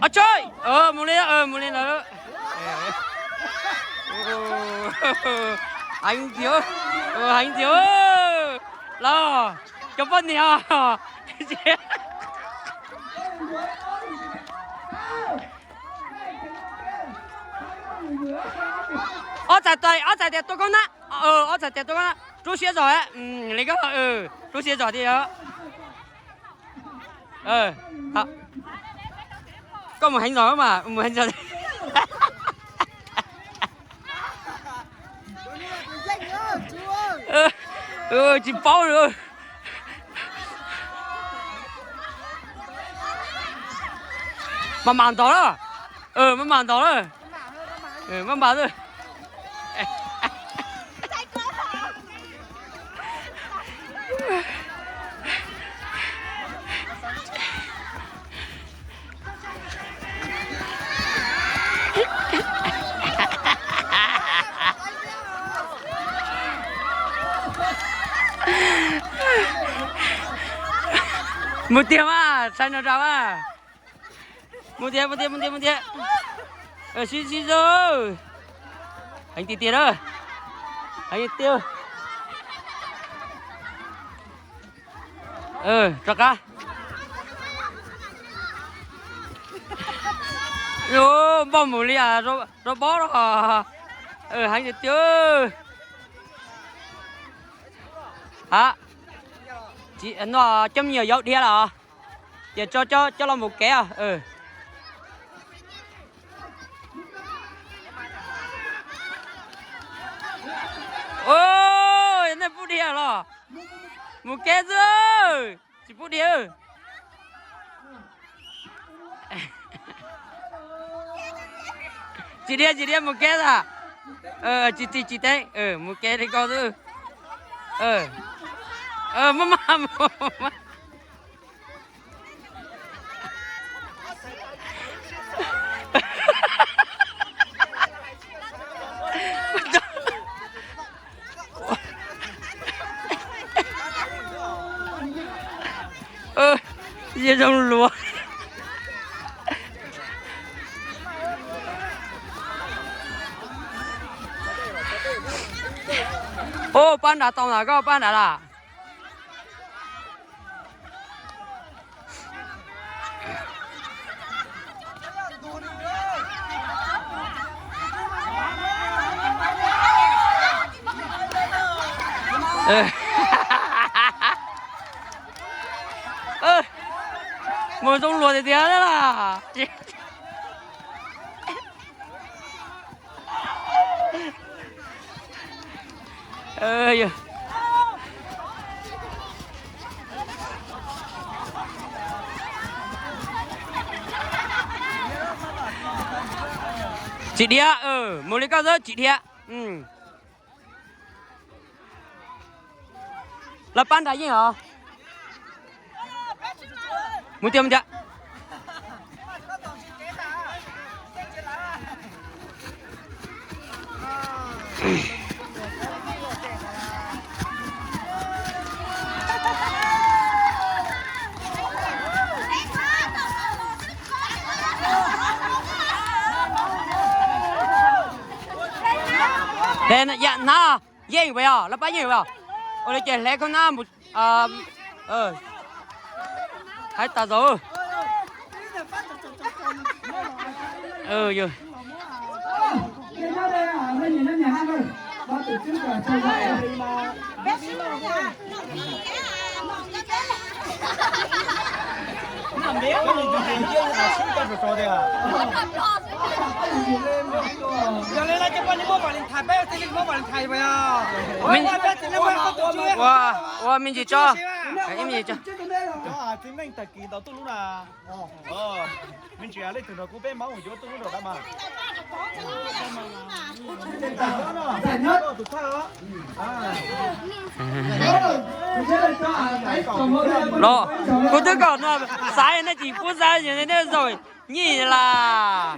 Os tsoy, mus li, mus li ntawd. Heev tiag, heev tiag. Los, cov poj niam. Ob txhais tes, ob txhais tes tua koj na. Ob txhais tes tua koj na. Rub siab zog, li koj, rub siab zog tiag. Koj mus heev zog mas, mus heev zog. Tsis paub li. Mas mam ntov lawm. Mas mam ntov lawm. Mas mam lawm. Mus tiag mas, tshais no rau mas. Mus tiag, mus tiag, mus tiag, mus tiag. Sib sib zog. Heev tiag tiag na. Heev tiag. Rov qab. Npauj mus li, rau pob los. Heev tiag tiag. Ha, no coj me nyuam yaus dhia lawm. Ces tso coj los mus kev os. Nej pub dhia los? Mus kev xwb, tsis pub dhia. Tsis dhia, tsis dhia, mus kev xwb. Tsis tsis tsis teeb, mus kev li koj xwb. Maj maj mus. Zoo luag. Ub, pab nrad tau na, koj pab nrad las. Mus zoo luag tiag tiag las. Tsis dhia, mus li koj xwb, tsis dhia. Lawv pab nrad yeej os. Mus tiag, mus tiag. Yam na, yeej puas yog? Lawv pab yeej puas yog? Ua li ces hle koj na mus. Hais tas zog. Yog li no ces poj niam muab Valentine peb, tij neej muab Valentine pas yog. Ua me ntsis tso, ib me ntsis tso. Txiv neej tag kis ntaus tuj lub na. Me ntsis leej twg nrog kuv peb maub yuav tuj lub nraum dab mas. Tus thawj. Los, kuv twb kom no xaiv nej tsis pub xaiv, nej zaum nyij las.